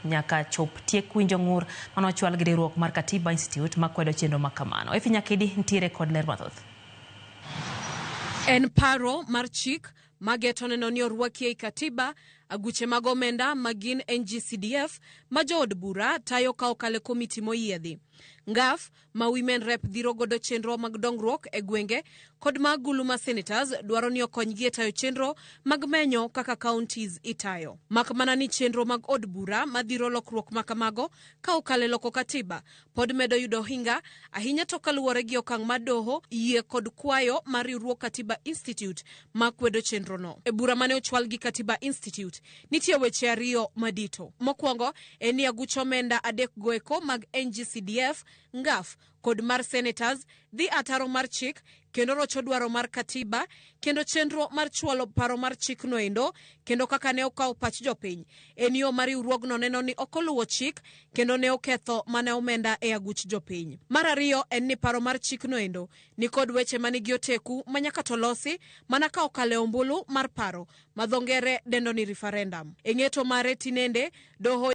Nyaka chop tiek winjo ng'ur mane ochwal gi riwruok mar Katiba Institute makwedo chenro ma kamano. Efi Nyakidi nitiere kod ler mathoth. En paro mar chik mageto neno ni orwaki ei katiba aguche mag omenda ma gin NGCDF ma jood bura tayo ka okale komiti moyiedhi. Ngaf ma Women Rep dhiro godo chenro mag dongruok e gwenge kod ma agulu ma senators dwaro ni okonygi e tayo chenro mag menyo kaka counties itayo. Mak mana ni chenro mag od bura madhiro lokruok ma kamago ka okale loko katiba pod medo yudo hinga ahinya to kaluwore gi okang' ma doho yie kod kwayo mar riwruog Katiba Institute ma kwedo chenrono. E bura mane ochwal gi Katiba Institute nitie weche ariyo madito. Mokwongo en ni aguch omenda adek goeko mag NGCDF, NGAF kod mar senators dhi ataro mar chik kendo rocho dwaro mar katiba kendo chenro mar chwalo paro mar chikno endo kendo kaka ne okawo pach jopiny en yo ma riwruogno neno ni ok oluwo chik kendo ne oketho mana omenda e aguch jopiny. Mar ariyo en ni paro mar chikno endo nikod weche manigi oteku ma nyaka to losi mana ka okalo e ombulu mar paro ma dho ngere dendo ni referendum. E ng'eto mare tinende doho